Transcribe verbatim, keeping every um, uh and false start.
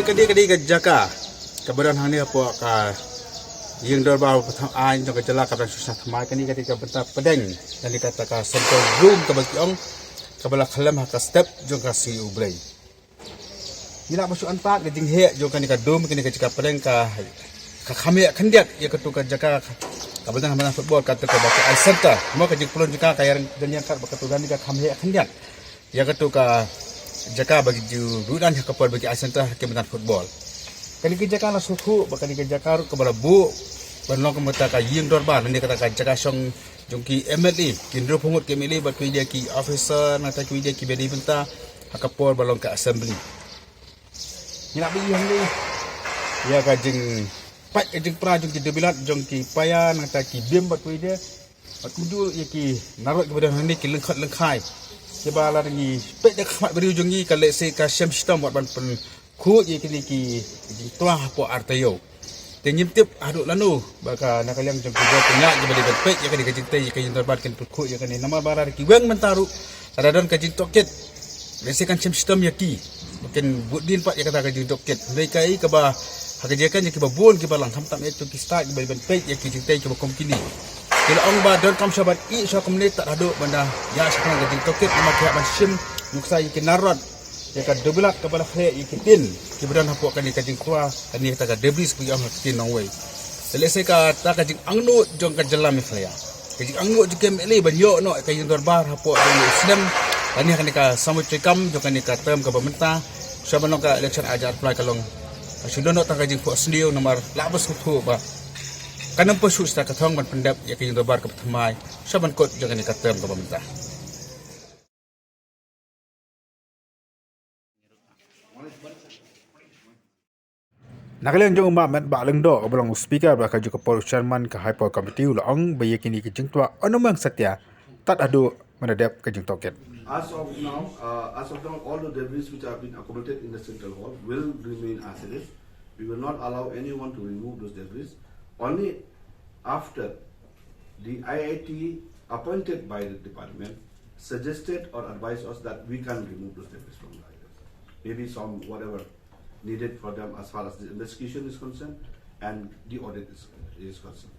Kane ka dei ka jaka kaba don hangne hapoh ka ïing dorbar patham aiñ jong ka jylla kaba shu sah thymmai. Kane ka dei ka bynta pdeng kane kata ka central room kaba ki ong kaba la khlem ha ka step jong ka sngi U Blei. Ngi lah ba shu antad ka jingheh jong kane ka dum, kane ka jaka pdeng ka, ka kham heh khyndiat ïa katu ka jaka kaba dang ha madan football, katu kaba ki ai center. Mo ka jingpynlong jaka ka ïa dang ïa kat ba katu dang ka kham heh khyndiat ïa katu ka jaka ba ki ju rudan ha ka por ba ki ai center ha ki madan football. Kane ka jaka la sngewthuh ba kane ka jaka ruh kaba la buh ban long ka mata ka ïing dorbar, ne kata ka jaka shong jong ki M L A, ki hynriew phew ngut ki M L A bad ki ïa ki officer, nangta ki ïa ki bad bynta ha ka por ba long ka assembly. Ngi lah ba ïa hangne ïa ka jingpait ka jingpra jong ki dewbilat jong ki paia, nangta ki bim bad ki ïa, bad kumjuh ïa ki narwat kiba don hangne ki lyngkot lyngkhai. Kiba la ngi peit da ka khmat briew jong ngi ka lehse ka shem shitom wat ban pyn khuid ïa kine ki jingtwa hapoh ar taïew. Te ngim tip haduh lano ba ka na ka liang jong ki jong ki ñiah kiba dei ban peit ïa kane ka jingtei ïa ka ïing dorbar kin pynkhuid ïa kane, namar ba la ki weng mynta ruh lada don ka jingtohkit, lehse kan shem shitom ïa ki ba kin bud dien pat ïa kata ka jingtohkit. Hynrei kaei kaba ha ka jingkren ïa kiba bun kiba lang, khamtam ïa kito ki stad kiba dei ban peit ïa ki jingtei kiba kum kine. Ki la ong ba donkam shuwa ban ïeh shuwa kumne tad haduh ban da ïa sha ka jingtohkit, namar ki hap ban shim nuksa ïa ki narwat ïa ka dewbilat kaba la khleh ïa ki tin kiba don hapoh kane ka jingtwa, kane kata ka debris ba ki ong ha ka ktien nongwei. Te lehse kata ka jingangnud jong ka jylla Meghalaya, ka jingangnud jong ka M L A ban ïoh noh ïa ka ïing dorbar hapoh jong u snem, kane, kane ka samoi treikam jong kane ka term kaba mynta. Shuwa ban long ka election ar hajar arphew lai ka long, ka shu don noh tang ka jingphohsniew, namar lah ba sngewthuh ba kan ym poi shuh sha ka thong ban pyndep ïa ka ïing dorbar kaba thymmai shuwa ban kut jong kane ka term kaba mynta. Na ka liang jong u Bah Metbah Lyngdoh uba long u speaker ba ka jong ka por, u chairman ka High Power Committee, u la ong ba ïa kine ki jingtwa un ym weng satia tad haduh ban da dep ka jingtohkit. As of now, uh, as of now, all the debris which have been accumulated in the central hall will remain as it is. We will not allow anyone to remove those debris. Only after the I I T appointed by the department suggested or advised us that we can remove those debris from the island. Maybe some whatever needed for them as far as the investigation is concerned and the audit is, is concerned.